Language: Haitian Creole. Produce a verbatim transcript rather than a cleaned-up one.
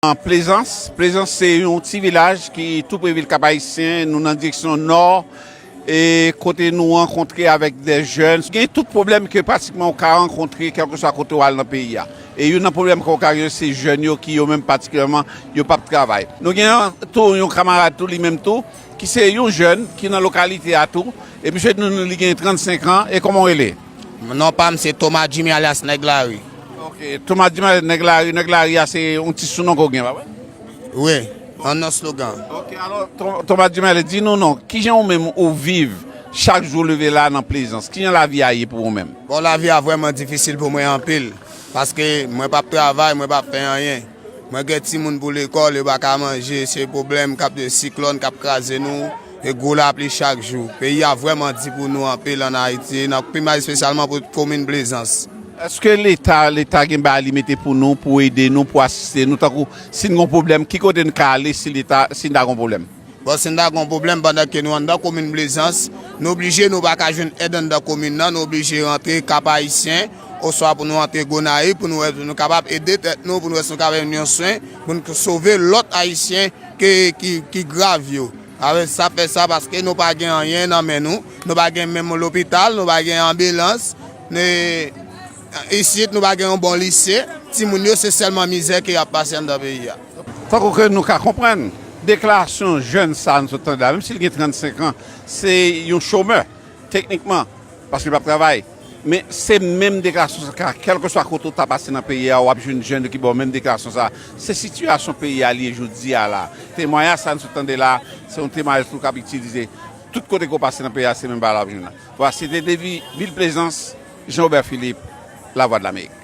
Plezans. Plezans se yon ti vilaj ki tou pre vil Kap Ayisyen. Nou nan direksyon nò, e kote nou rankontre avèk de jèn. Gen tout pwoblèm ke pratikman ou ka rankontre kèlkeswa kote w al nan peyi a. E youn nan pwoblèm ke w ka gen se jèn yo ki yo menm patikilyèman yo p ap travay. Nou gen tou yon kamarad tou li menm tou ki se yon jèn ki nan lokalite a tou. E misye di nou li gen trannsenk an. E kòman w rele? Non pa m se Thomas Jimmy alyas Nèg Lari. Ok, Thomas Jimmy alyas Nèg Lari. Nèg Lari a se yon ti sounon ke w gen, pa vre? Wi, yon non slogan. Ok, alò, Thomas Jimmy, di nou non, kijan ou menm ou viv chak jou ou leve la nan Plezans? Kijan lavi a ye pou ou menm? Bon, lavi a vrèman difisil pou mwen anpil. Paske mwen p ap travay, mwen p ap fè anyen. Mwen gen timoun pou lekòl, yo pa ka manje, se pwoblèm k ap de siklòn k ap kraze nou, e gwo lapli chak jou. Peyi a vrèman di pou nou anpil ann Ayiti, nan pi mal espesyalman pou komin Plezans. Èske Leta, Leta gen bagay li mete pou nou, pou ede nou, pou asiste nou, tankou si n gen yon pwoblèm, ki kote n ka ale si Leta, si n ta gen yon pwoblèm? Bon, si n ta gen yon pwoblèm pandan ke nou anndan komin Plezans, nou oblije nou pa ka jwenn èd anndan komin nan, nou oblije rantre Kap Ayisyen, oswa pou nou rantre Gonayib, pou nou wè, pou nou kapab ede tèt nou, pou nou wè si nou kapab jwenn yon swen, pou nou sove lòt Ayisyen ke, ki, ki grav yo. Avèk sa fè sa paske nou pa gen anyen nan men nou, nou pa gen menm lopital, nou pa gen anbilans, ne, isit nou pa gen yon bon lise, timoun yo se sèlman mizè ke y ap pase anndan peyi a. Tankou ke nou ka konprann, deklarasyon jèn sa a nou sot tande la, menm si l gen trannsenk an, se yon chomè, teknikman, paske l p ap travay. Men se menm deklarasyon sa a, kèlkeswa kote w ta pase nan peyi a, w ap jwenn jèn ki ba w menm deklarasyon sa a. Se sitiyasyon peyi a li ye jodi a la. Temwayaj sa a nou sot tande la, se yon temwayaj tou k ap itilize tout kote ke w pase nan peyi a, se menm bagay la w ap jwenn la. Vwala, se te depi vil Plezans, Jean Robert Philippe, Lavwadlamerik.